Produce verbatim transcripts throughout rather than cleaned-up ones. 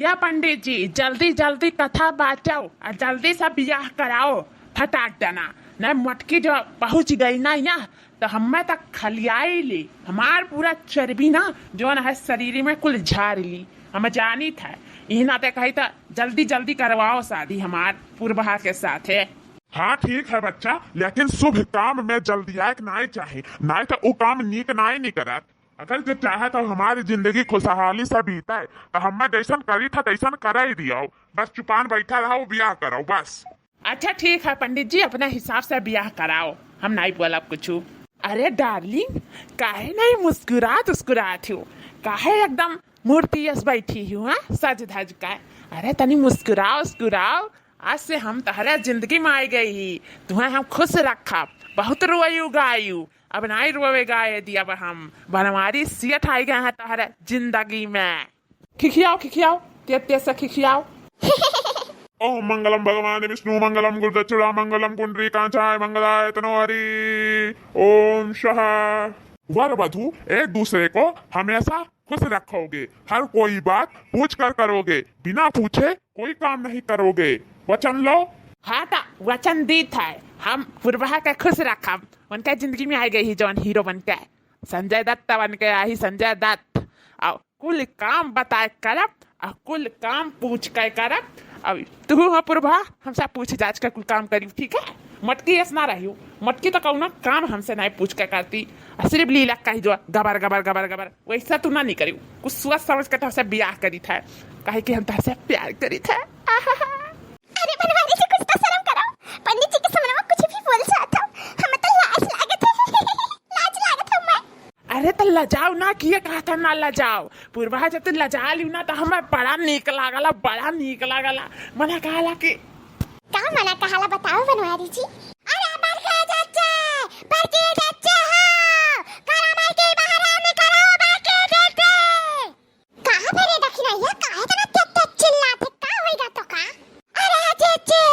या पंडित जी, जल्दी जल्दी कथा बाचो और जल्दी से बियाह कराओ, फटाक देना। नहीं, मोटकी जो पहुँच गई ना यहाँ, तो हमें तक खलियाई ली, हमार पूरा चर्बी ना जौन है शरीर में कुल झार ली। हम जानी था, यही नाते कही था, जल्दी जल्दी करवाओ शादी हमार पुरबहा के साथ है। हाँ, ठीक है बच्चा, लेकिन शुभ काम में जल्दियाए के नाई चाही, नाई तो उ काम नीक नाई निकरत। अगर जे चाहे तो हमारी जिंदगी खुशहाली से बीते, तो हमें जैसन करी था तैसन कराई दियो। बस चुपान बैठा रहो, बियाह करो बस। अच्छा ठीक है पंडित जी, अपना हिसाब से बियाह कराओ, हम नाई बोलब कुछ। अरे डार्लिंग, काहे नहीं मुस्कुरात उस्कुरात हो? काहे एकदम मूर्ति यस बैठी हो, हाँ, सज धज का? अरे तनी मुस्कुराओ उस्कुराओ, आज से हम तहरे जिंदगी में आई गई ही, तुम्हें हम खुश रखब, बहुत रोयू गायू, अब नाई रोवे गाए दिया अब हम, बनवारी सियट आई गए हैं तहरे जिंदगी में। खिखियाओ, खिखियाओ, तेज तेज से खिखियाओ। ओम मंगलम भगवान विष्णु मंगलम गुरुदक्षिणा मंगलम पुंडरीकांचाय मंगलाय तनो हरि। ओम स्वाहा। वर वधु एक दूसरे को हमेशा खुश रखोगे, हर कोई बात पूछ कर करोगे, बिना पूछे कोई काम नहीं करोगे, वचन लो। हाँ ता वचन दी था, हम पुरबहा के खुश रखब, उनका जिंदगी में आ गई ही जौन हीरो बन के। संजय दत्त बन के आही, संजय दत्त। और कुल काम बताए करब, और कुल काम पूछ के करब। अब तू हो पुरबहा, हमसे पूछ जांच के कुल काम करी, ठीक है? मटकी ऐस ना रही, मटकी तो कौनो काम हमसे नहीं पूछ के करती। और सिर्फ लीला कही जो गबर गबर गबर गबर, वैसा तू ना नहीं करी। कुछ सोच समझ के तोहसे बियाह करी था, काहे कि हम तोहसे प्यार करी था। आहा। अरे बनवारी जी, कुछ तो शर्म करो, पंडित जी के सामने में कुछ भी बोल जाता हूँ, हमें तो लाज लागत है। लाज लागत है मैं। अरे तो लजाओ ना, किए कहा था ना लजाओ। पुरबहा जब तू लजा लियो ना तो हमें बड़ा नीक लागला, बड़ा नीक लागला। मना कहला कि का मना कहला बताओ बनवारी जी। अरे बड़के जच्चे, बड़के जच्चे हो, करा माई के बहरा में करो बड़के जच्चे। कहाँ भरे दखिनैया, काहे तना तेज तेज चिल्लात है, का होइगा तो का? अरे जे जे,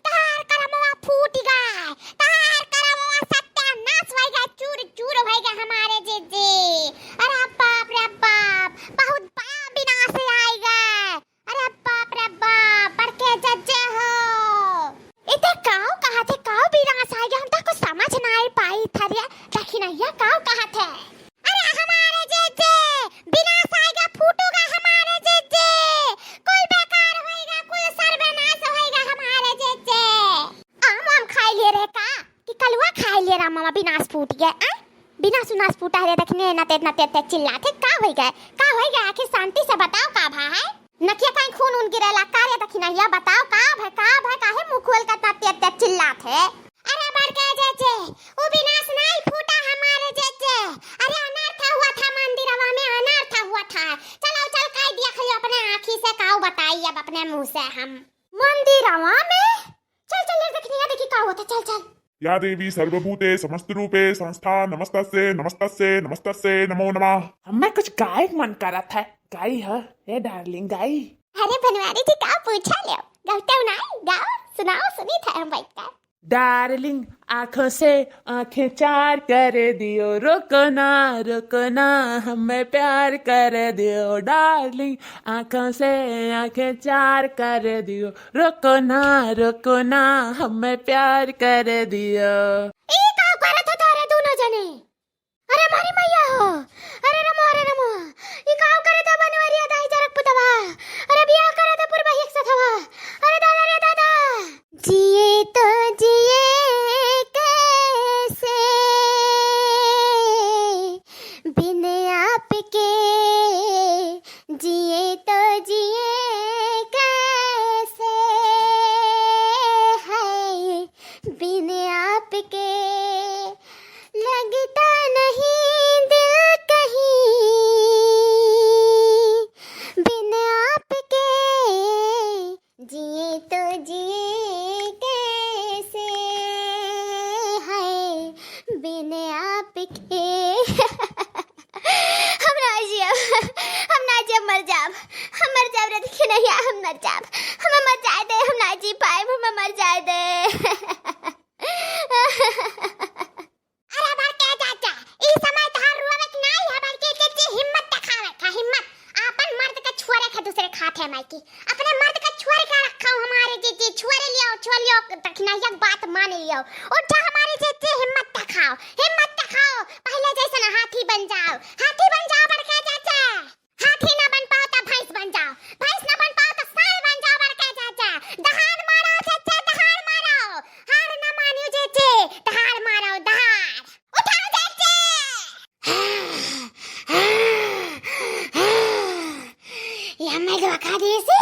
तहार करमवा फूट गए, तहार करमवा सत्यानाश होइगा, चूर चूर होइगा हमारे जे जे। अरे बाप रे बाप, बहुत बड़ा विनाश आइगा। अरे बाप रे बाप, बड़के जज्जे हो। इते काऊ कहा थे, काऊ विनाश आइगा, हम तो कुछ समझ ना आई पाई था रे। दखिनैया काऊ कहा थे? अरे हमारे जे जे, विनाश आएगा, फूटूगा हमारे जे जे, कुल बेकार होएगा, कुल सर्वनाश होएगा हमारे जे जे। आम वाम खाए लिए रहे का कि कलुआ खाए लिए रहा मामा, विनाश फूट गया, आ? विनाश उनाश फूटा है रे, देखने ना ते, ना ते, ते चिल्लाते, का होई गए, का होई गए, आखिर शांति से बताओ का भा है? नकिया काहे खून उन गिरेला? का रे दखिनैया, बताओ का भय, का भय, काहे मुंह खोल के इतना तेज तेज चिल्लात है? अरे बड़के जे जे, उ विनाश नाई फूटा हमारे जे जे। अरे अनर्थ हुआ था मंदिरवा में, अनर्थ हुआ था। चलो चल, काई दिया खाली अपने आँखी से, काऊ बताई अब अपने मुंह से हम। मंदिरवा में? चल चल रे दखिनैया, देखी का होता, चल चल। या देवी सर्वभूते समस्त रूपे संस्था नमस्तस्ये नमस्तस्ये नमस्तस्ये नमो नमः। हमें कुछ गायक मन करत है, गाई है, ए डार्लिंग गाई। अरे बनवारी जी का पूछा ले, गाते हो ना, गाओ, सुनाओ, सुनी था हम बैठ कर। डार्लिंग आंखों से आंखें चार कर दियो, रोको ना, रोको ना, हमें प्यार कर दियो। डार्लिंग आंखों से आंखें चार कर दियो, रोको ना, रोको ना, हमें प्यार कर दियो। ई का करत हो तारे दोनों जने? अरे मारी मैया हो, अरे रमो, अरे रमो, ई का करत हो बनवरिया दाई जरक पुतवा? अरे बियाह करत हो पुरबहिया के सथवा। अरे दादा रे दादा। जिए तो जिए कैसे बिन आपके, जिए तो जिए कैसे है बिन आपके, लगता नहीं दिल कहीं बिन आपके, जिए तो जिए कैसे है बिन आपके। हम ना जियब, हम ना जियब, मर जाब, हम मर जाब रे दखिनैया, हम मर जाब, हमें मर जाए दे, हम ना जी पाएब, हमें मर जाए दे। अरे बड़के चाचा, ई समय तहार रोवे के नाई है, बड़के चाची हिम्मत देखावे के, हिम्मत। आपन मर्द के छोड़े के दूसरे खात है माई की। अपने मर्द का छोड़ के रखा हमारे जीजी, छोड़ लियो, छोड़ लियो, दखिनहिया के बात मान लियो। उठा हमारे जीजी, हिम्मत दिखाओ, हिम्मत दिखाओ, पहले जैसन हाथी बन जाओ, हाथी बन जाओ बड़का चाचा। हाथी ना बन पाओ तो भैंस बन जाओ, भैंस ना बन पाओ तो साँड़ बन जाओ बड़का चाचा। दहाड़ मारो चाचा, दहाड़ मारो, हार ना मानियो जीजी, दहाड़ मारो, दहाड़। उठाओ चाचा। ये हमें धोखा देसी,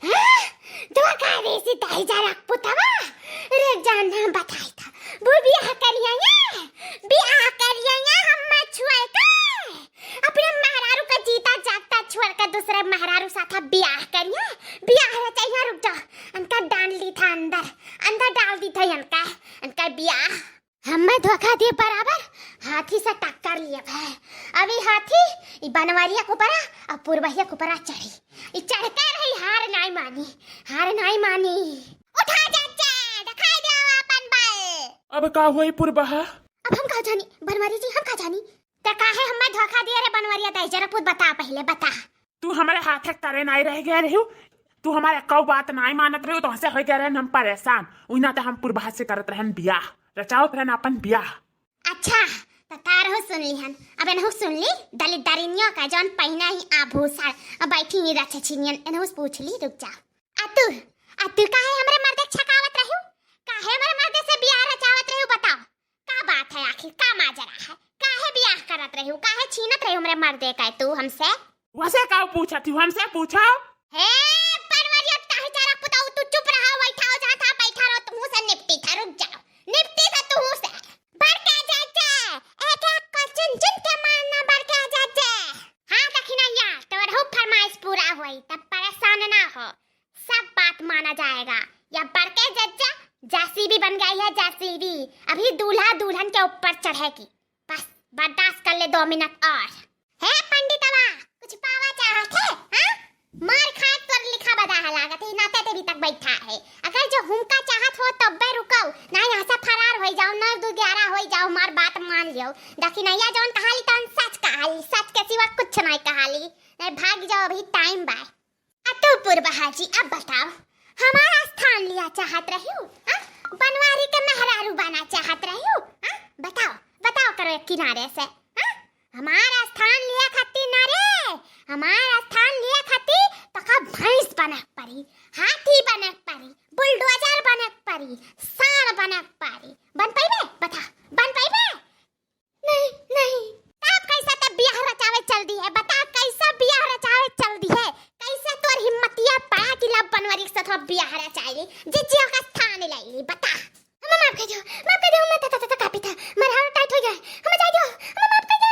हाँ? धोखा देसी ताई जा रख पुतवा। रे जान, हम बताई था, वो बियाह करिया, बियाह करिया हम छुए के। अपने मेहरारू का जीता जागता छोड़ के दूसरे मेहरारू साथा बियाह करिया, बियाह रचाइया। रुक जा, इनका डाल दी था अंदर, अंदर डाल दी था इनका, इनका बियाह। हमें धोखा दिए बराबर हाथी से टक्कर लिए है। अभी हाथी ई बनवरिया के ऊपरा और पुरबहिया के ऊपरा चढ़ी। ई चढ़ के रही, हार नाई मानी, हार नाई मानी। उठा चाचा, दिखाई दे अपन बल। अब का होई पुरबहा? अब हम का जानी बनवारी जी, हम का जानी। ते काहे हमें धोखा दिए रे बनवरिया दाई, जरा पूत बता पहले, बता। तू हमारे हाथे के तरे नाई रह गया रही, तू हमारे कऊ बात नाई मानत रही, तो हंसे हो गया रहे हम परेशान। उही नाते हम पुरबहा से करत रहन बियाह, रचावत रहन अपन बियाह। अच्छा, तो तारहु सुन लिहन, अब एनहु सुन ली, दलिद्दरिनियों का जौन पहिना ही आभूषण, अब बैठी ही रचछिनियन, एनहु पूछ ली, रुक जा। आ तू, आ तू काहे हमरे मर्दे के छकावत रहिउ? काहे हमरे मर्दे से बियाह रचावत रहिउ, बताओ? का बात है आखिर, का माजरा है? काहे बियाह करत रहिउ, काहे छीनत रहिउ हमरे मर्दे का तू हमसे? वसे का पूछत हूँ, हमसे पूछो। हे बनवरिया, काहे चारा पुताऊ, तू चुप रहा, बैठा हो, जहाँ था बैठा रहो, तुहू से निपटी था, रुक जाओ, निपटी था तुहू से। बड़का चाचा, एक एक को चुन चुन के मारना बड़का चाचा। हाँ दखिनैया, तोरहु फरमाइश पूरा होई, तब परेशान ना हो, सब बात माना जाएगा। या बड़के जज्जा जेसीबी बन गई है, जेसीबी। अभी दूल्हा दुल्हन के ऊपर चढ़ेगी। बस बर्दाश्त कर ले दो मिनट और। हे पंडितवा, कुछ पावा चाहत है, हाँ? मार खाए तोर लिखा बदा है लागत है, नाते ते अभी तक बैठा है। अगर जो हुमका चाहत हो तब्बे रुको, ना यहाँ से फरार हो जाओ, ना दो ग्यारह हो जाओ, मार बात मान लियो। दखिनैया जौन कहाली तौन सच कहाली, सच के सिवा कुछ नहीं कहाली, नहीं भाग जाओ, अभी टाइम बा। आ तू पुरबहा जी, अब बताओ, हमारा स्थान लिया चाहत रहियो, हाँ? बनवारी के मेहरारू बना चाहत रहियो, हाँ? बताओ, बताओ करो एक किनारे से, हाँ? हमारा स्थान लिया खातिर ना रे, हमारा स्थान लिया खातिर तोका भैंस बने के परी, हाथी बने के परी, बुलडोजर बने के परी, साँड़ बने के परी। बन पइबे? बता, बन पइबे? नहीं, नहीं। तब कैसे तब बियाह रचावे चल दी है? बता, कैसे बियाह रचावे चल दी है? कैसे तोर हिम्मतिया पड़ा कि लब बनवरी के साथ बियाह रचाई ली? जिज्जियों का स्थान ले ली, बता। हमें माफ कर दो, माफ कर दो, मैं त, त, त, त कापी था, मरहारो टाइट हो गया है, हमें जाए दो, हमें माफ कर दो।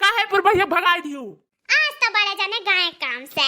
काहे पुरबहिया भगाई दियो? आज तो बड़े जाने गाय काम से।